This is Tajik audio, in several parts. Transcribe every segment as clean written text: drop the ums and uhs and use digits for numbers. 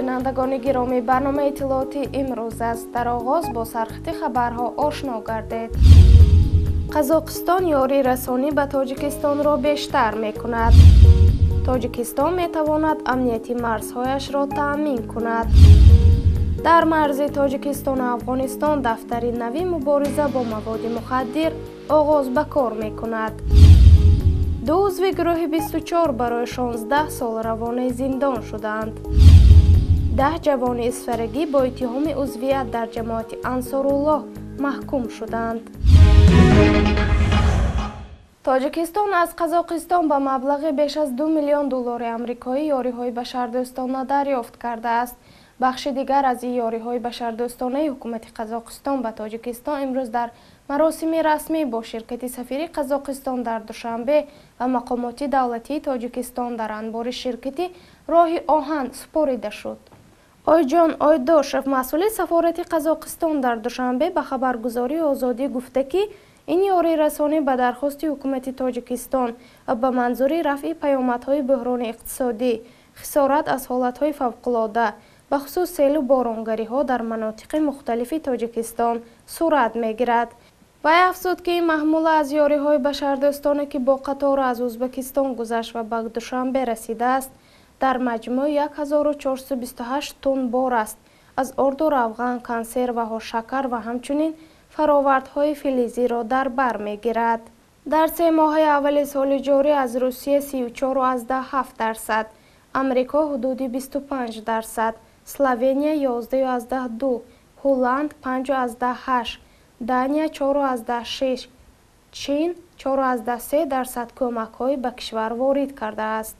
Бинандагони гиромӣ, барномаи иттилоотии имрӯз аст. Дар оғоз бо сархати хабарҳо ошно гардед. Қазоқистон ёрирасонӣ ба Тоҷикистонро бештар мекунад. Тоҷикистон метавонад амнияти марзҳояшро таъмин кунад. Дар марзи Тоҷикистону Афғонистон дафтари нави мубориза бо маводи мухаддир оғоз ба кор мекунад. Ду узви гурӯҳи 24 барои 16 сол равонаи зиндон шуданд. 10 ҷавони исфарагӣ бо иттиҳоми узвият дар ҷамоати Ансоруллоҳ маҳкум шуданд. Тоҷикистон аз Қазоқистон ба маблағи беш аз 2 миллион доллари амрикоӣ ёриҳои башардӯстона дарёфт кардааст. Бахши дигар аз ин ёриҳои башардӯстонаи ҳукумати Қазоқистон ба Тоҷикистон имрӯз дар маросими расмӣ бо ширкати сафири Қазоқистон дар Душанбе ва мақомоти давлатии Тоҷикистон дар анбори ширкати роҳи оҳан супорида шуд. Ойҷон Ойдошев, масъули сафорати Қазоқистон дар Душанбе, ба хабаргузории Озодӣ гуфта, ки ин ёрирасонӣ ба дархости ҳукумати Тоҷикистон ва ба манзури рафъи паёмадҳои буҳрони иқтисодӣ, хисорат аз ҳолатҳои фавқулода, бахусус селу боронгариҳо дар манотиқи мухталифи Тоҷикистон сурат мегирад. Вай афзуд, ки ин маҳмула аз ёриҳои башардӯстоне, ки бо қатор аз Ӯзбекистон гузашт ва ба Душанбе расидааст, дар маҷмӯъ 1428 тонн бор аст аз орду равған, консерваҳо, шакар ва ҳамчунин фаровардҳои филизиро дар бар мегирад. Дар се моҳаи аввали соли ҷорӣ аз Русия 34,7%, Амрико ҳудуди 25%, Словения 11,2, Ҳолланд 5,8, Дания 4,6, Чин 4,3% кӯмакҳои ба кишвар ворид кардааст.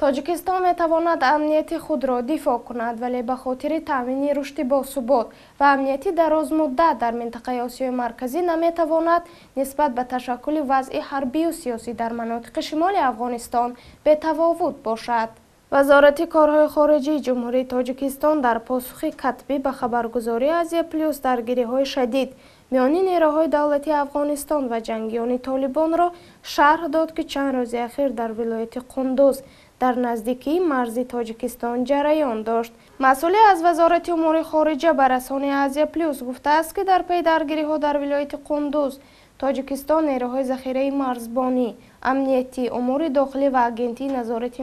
Тоҷикистон метавонад амнияти худро дифоъ кунад, вале ба хотири таъмини рушди босубот ва амнияти дарозмуддат дар минтақаи Осиёи Марказӣ наметавонад нисбат ба ташаккули вазъи ҳарбию сиёсӣ дар манотиқи шимоли Афғонистон бетафовут бошад. Вазорати корҳои хориҷии Ҷумҳурии Тоҷикистон дар посухи катбӣ ба хабаргузории Азия Плюс даргириҳои шадид миёни нерӯҳои давлатии Афғонистон ва ҷангиёни Толибонро шарҳ дод, ки чанд рӯзи ахир дар вилояти Қундуз дар наздикии марзи Тоҷикистон ҷараён дошт. Масъуле аз Вазорати умури хориҷа ба расонаи Азия Плюс гуфтааст, ки дар пай даргириҳо дар вилояти Қундуз Тоҷикистон нерӯҳои захираи марзбонӣ, амниятӣ, умури дохилӣ ва агентии назорати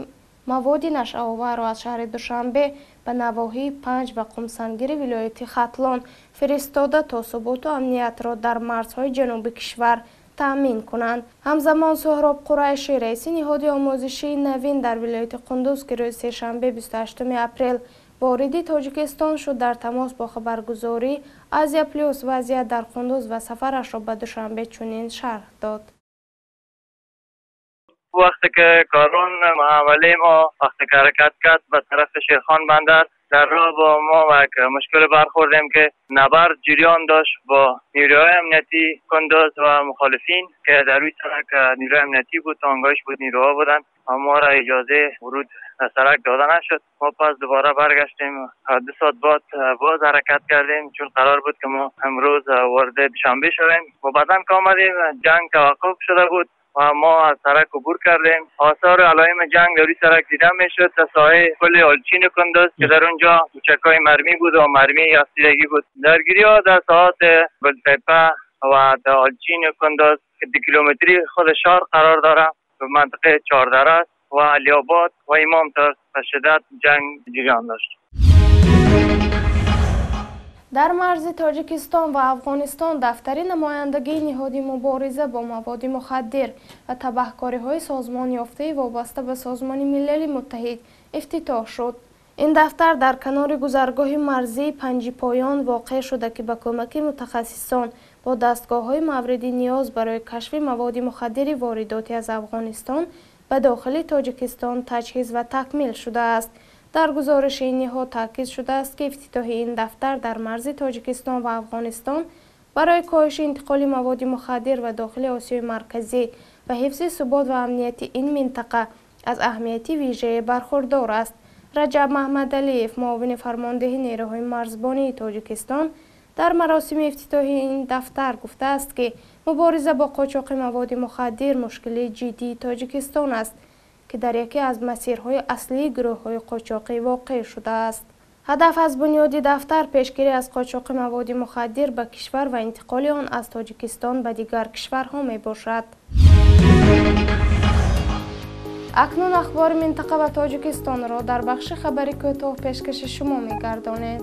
маводи нашъаоварро аз шаҳри Душанбе ба навоҳии Панҷ ва Қумсангири вилояти Хатлон фиристода то суботу амниятро дар марзҳои ҷануби кишвар таъмин кунанд. Ҳамзамон Суҳроб Қурайшӣ, раиси ниҳоди омӯзишии навин дар вилояти Қундуз, ки рӯзи сешанбе 28 апрел вориди Тоҷикистон шуд, дар тамос бо хабаргузории Азия Плюс вазъият дар Қундуз ва сафарашро ба Душанбе чунин шарҳ дод. وقتی که کارون حواله ما وقتی که حرکت کرد به طرف شیرخان بندر، در راه با ما یک مشکل برخوردیم که نبرد جریان داشت با نیروهای امنیتی کندوز و مخالفین که در روی سرک نیروی امنیتی بود، تانگاش بود، نیروها بودن و ما را اجازه ورود در سرک داده نشد. ما پس دوباره برگشتیم، 2 ساعت بعد باز حرکت کردیم، چون قرار بود که ما امروز وارد دوشنبه شویم و بعدا که آمدیم جنگ توقف شده بود و ما از سرک عبور کردیم. آثار علائم جنگ در روی سرک دیده میشد تا ساحه کل آلچین کندوز که در اونجا موشک‌های مرمی بود و مرمی یافتیدگی بود. درگیری‌ها در ساعات گلتپه و در آلچین کندوز که 2 کیلومتری خود شهر قرار داره به منطقه چهاردره است و علی‌آباد و امام تا شدت جنگ جریان داشت. Дар марзи Тоҷикистон ва Афғонистон дафтари намояндагии ниҳоди мубориза бо маводи мухаддир ва табаҳкориҳои созмонёфтаи вобаста ба Созмони Милали Муттаҳид ифтитоҳ шуд. Ин дафтар дар канори гузаргоҳи марзии Панҷипоён воқеъ шуда, ки ба кӯмаки мутахассисон бо дастгоҳҳои мавриди ниёз барои кашфи маводи мухаддири воридотӣ аз Афғонистон ба дохили Тоҷикистон таҷҳиз ва такмил шудааст. Дар гузориши ин ниҳод таъкид шудааст, ки ифтитоҳи ин дафтар дар марзи Тоҷикистон ва Афғонистон барои коҳиши интиқоли маводи мухаддир ва дохили Осиёи Марказӣ ва ҳифзи субот ва амнияти ин минтақа аз аҳамияти вижае бархурдор аст. Раҷаб Маҳмадалиев, муовини фармондеҳи нерӯҳои марзбонии Тоҷикистон, дар маросими ифтитоҳи ин дафтар гуфтааст, ки мубориза бо қочоқи маводи мухаддир мушкили ҷиддии Тоҷикистон аст, ки дар яке аз масирҳои аслии гурӯҳҳои қочоқӣ воқеъ шудааст. Ҳадаф аз бунёди дафтар пешгирӣ аз қочоқи маводи мухаддир ба кишвар ва интиқоли он аз Тоҷикистон ба дигар кишварҳо мебошад. Акнун ахбори минтақа ва Тоҷикистонро дар бахши хабари кӯтоҳ пешкаши шумо мегардонем.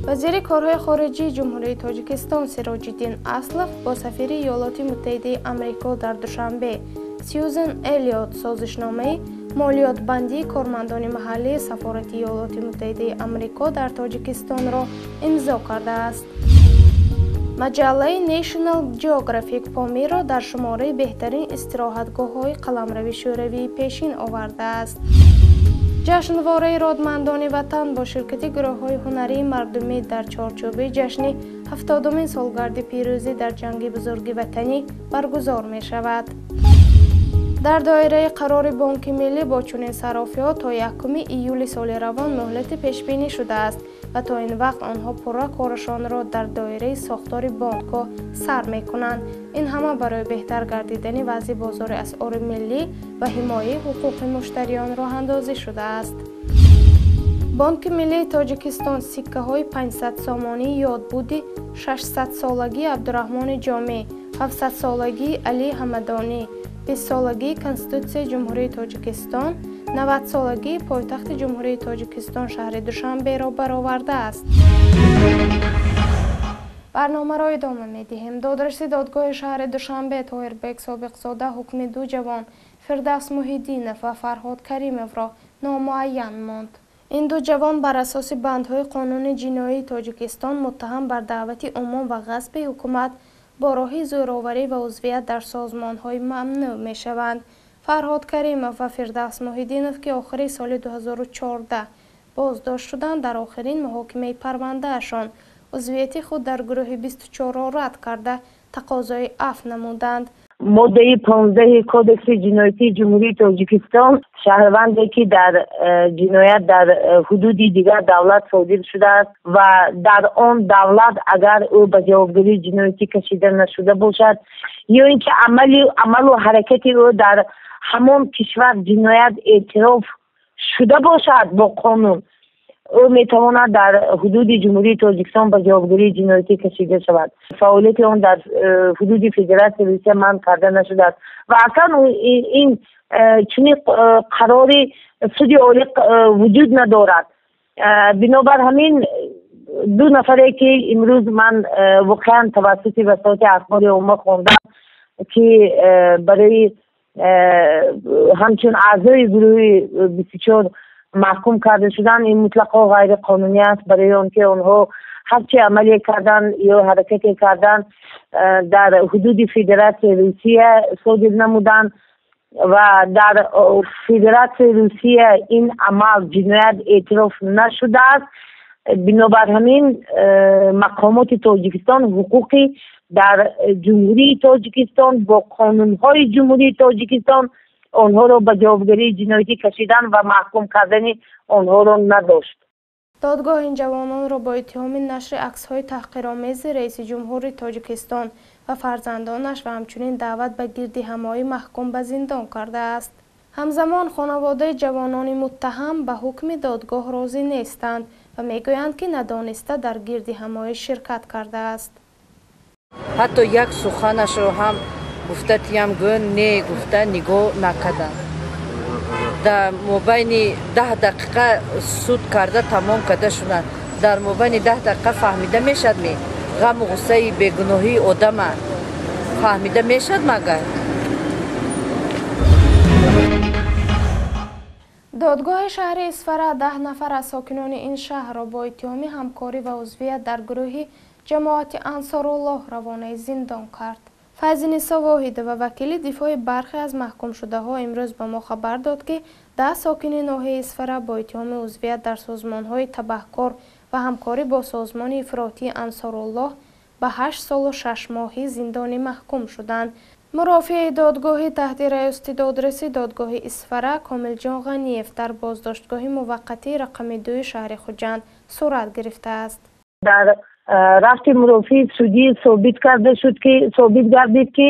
Вазири корҳои хориҷии Ҷумҳурии Тоҷикистон Сироҷиддин Аслов бо сафири Иёлоти Муттаҳидаи Амрико дар Душанбе Сьюзен Эллиот созишномаи молиётбандии кормандони маҳаллии Сафорати Иёлоти Муттаҳидаи Амрико дар Тоҷикистонро имзо кардааст. Маҷаллаи National Geographic Помирро дар шумораи беҳтарин истироҳатгоҳҳои қаламрави шӯравии пешин овардааст. Ҷашнвораи родмандони ватан бо ширкати гурӯҳҳои ҳунарии мардумӣ дар чорчӯби ҷашни 70-умин солгарди пирӯзӣ дар ҷанги бузурги ватанӣ баргузор мешавад. Дар доираи қарори Бонки Миллӣ бо чунин саррофиҳо то 1 июли соли равон муҳлати пешбинӣ шудааст ва то ин вақт онҳо пурра корашонро дар доираи сохтори бонкҳо сар мекунанд. Ин ҳама барои беҳтар гардидани вазъи бозори асъори миллӣ ва ҳимояи ҳуқуқи муштариён роҳандозӣ шудааст. Бонки Миллии Тоҷикистон сиккаҳои 500 сомонии ёдбуди 600-солагии Абдураҳмони Ҷомӣ, 700-солагии Алӣ Ҳамадонӣ, 20-солагии Конститутсияи Ҷумҳурии Тоҷикистон, 90-солагии пойтахти Ҷумҳурии Тоҷикистон шаҳри Душанберо баровардааст. Барномаро идома медиҳем. Додраси додгоҳи шаҳри Душанбе Тоҳирбек Собиқзода ҳукми ду ҷавон Фирдавс Муҳиддинов ва Фарҳод Каримовро номуайян монд. Ин ду ҷавон бар асоси бандҳои қонуни ҷиноии Тоҷикистон муттаҳам бар даъвати умум ва ғасби ҳукумат бо роҳи зӯроварӣ ва узвият дар созмонҳои мамнӯъ мешаванд. Фарҳод Каримов ва Фирдавс Муҳиддинов, ки охири соли 2014 боздошт шуданд, дар охирин муҳокимаи парвандаашон узвияти худ дар гурӯҳи 24-ро рад карда тақозои афв намуданд. Моддаи 15 Кодекси ҷиноятии Ҷумҳурии Тоҷикистон шаҳрванде ки дар ҷиноят дар ҳудуди дигар давлат содир шудааст ва дар он давлат агар ӯ ба ҷавобгарии ҷиноятӣ кашида нашуда бошад ё ин ки амалу ҳаракати ӯ дар ҳамон кишвар ҷиноят эътироф шуда бошад бо қонун, ӯ метавонад дар ҳудуди Ҷумҳурии Тоҷикистон ба ҷавобгарии ҷиноятӣ кашида шавад. Фаъолияти он дар ҳудуди Федератсияи Русия манъ карда нашудааст ва аслан ин чунин қарори суди олӣ вуҷуд надорад. Бинобар ҳамин ду нафаре ки имрӯз ман воқеан тавассути васоити ахбори омма хондам ки барои ҳамчун аъзои гурӯҳи 24 маҳкум карда шудан, ин мутлақо ғайриқонунӣ аст, барои он ки онҳо ҳарчи амале кардан ё ҳаракате кардан дар ҳудуди Федератсияи Русия содир намуданд ва дар Федератсияи Русия ин амал ҷиноят эътироф нашудааст. Бинобар ҳамин мақомоти Тоҷикистон ҳуқуқи дар Ҷумҳурии Тоҷикистон бо қонунҳои Ҷумҳурии Тоҷикистон онҳоро ба ҷавобгарии ҷиноятӣ кашидан ва маҳкум кардани онҳоро надошт. Додгоҳ ин ҷавононро бо иттиҳоми нашри аксҳои таҳқиромези раиси ҷумҳури Тоҷикистон ва фарзандонаш ва ҳамчунин даъват ба гирдиҳамоӣ маҳкум ба зиндон кардааст. Ҳамзамон хонаводаи ҷавонони муттаҳам ба ҳукми додгоҳ розӣ нестанд ва мегӯянд, ки надониста дар гирдиҳамоӣ ширкат кардааст. Ҳатто як суханашро ҳам гуфта тиям гӯ не гуфта нигоҳ накардам. Дар мобайни 10 дақиқа суд карда тамом карда шуданд. Дар мобайни 10 дақиқа фаҳмида мешад ме ғаму ғуссаи бегуноҳии одама фаҳмида мешад магар? Додгоҳи шаҳри Исфара 10 нафар аз сокинони ин шаҳрро бо иттиҳоми ҳамкорӣ ва узвият дар гурӯҳи ҷамоати Ансоруллоҳ равонаи зиндон кард. Файзинисо Воҳидова, вакили дифои бархе аз маҳкумшудаҳо, имрӯз ба мо хабар дод, ки 10 сокини ноҳияи Исфара бо иттиҳоми узвият дар созмонҳои табаҳкор ва ҳамкорӣ бо созмони ифротии Ансоруллоҳ ба 8 солу 6 моҳи зиндонӣ маҳкум шуданд. Мурофиаи додгоҳи таҳти раёсати додраси додгоҳи Исфара Комилҷон Ғаниев дар боздоштгоҳи муваққатии рақами 2 шаҳри Хуҷанд сурат гирифтааст. Дар рафти мурофиаи судӣ собит карда шуд, ки собит гардид, ки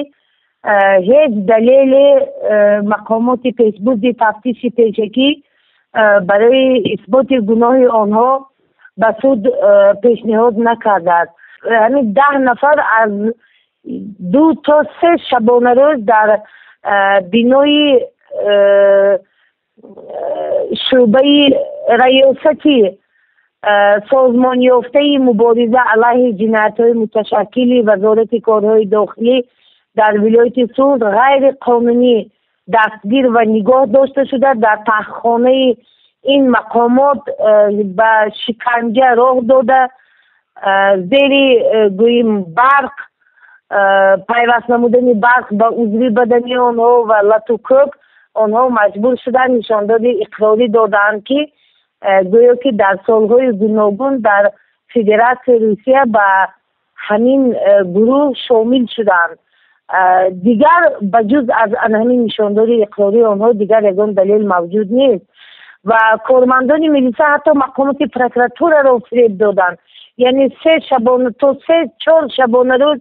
Ҳеҷ далеле мақомоти пешбурди тафтиши пешакӣ барои исботи гуноҳи онҳо ба суд пешниҳод накардааст. Ҳамин 10 нафар аз 2 то 3 шабонарӯз дар бинои шӯъбаи раёсати созмонёфтаи мубориза алайҳи ҷиноятҳои муташаккили Вазорати корҳои дохилӣ дар вилояти Суғд ғайриқонунӣ дастгир ва нигоҳ дошта шуда, дар таҳхонаи ин мақомот ба шиканҷа роҳ дода, зери гӯем барқ, пайваст намудани барқ ба узви бадани онҳо ва лату кӯб, онҳо маҷбур шуданд нишондоди иқрорӣ додаанд, ки гӯё ки дар солҳои гуногун дар Федератсияи Русия ба ҳамин гурӯҳ шомил шуданд. Дигар ба ҷуз аз ҳамин нишондоди иқрории онҳо дигар ягон далел мавҷуд нест. Ва кормандони милиса ҳатто мақомоти прокуратураро фиреб доданд, яъне се шабона то 3-4 шабонарӯз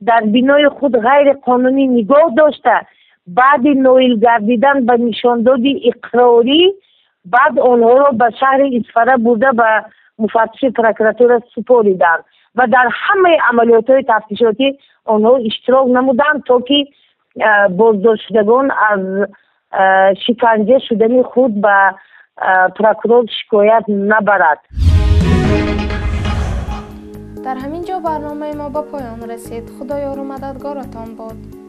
дар бинои худ ғайриқонунӣ нигоҳ дошта, баъди ноил гардидан ба нишондоди иқрорӣ, баъд онҳоро ба шаҳри Исфара бурда, ба муфаттиши прокуратура супориданд ва дар ҳамаи амалиётҳои тафтишотӣ онҳо иштирок намуданд, то ки боздоштшудагон аз шиканҷа шудани худ ба прокурор шикоят набарад. Дар ҳамин ҷо барномаи мо ба поён расид. Худо ёру мададгоратон бод.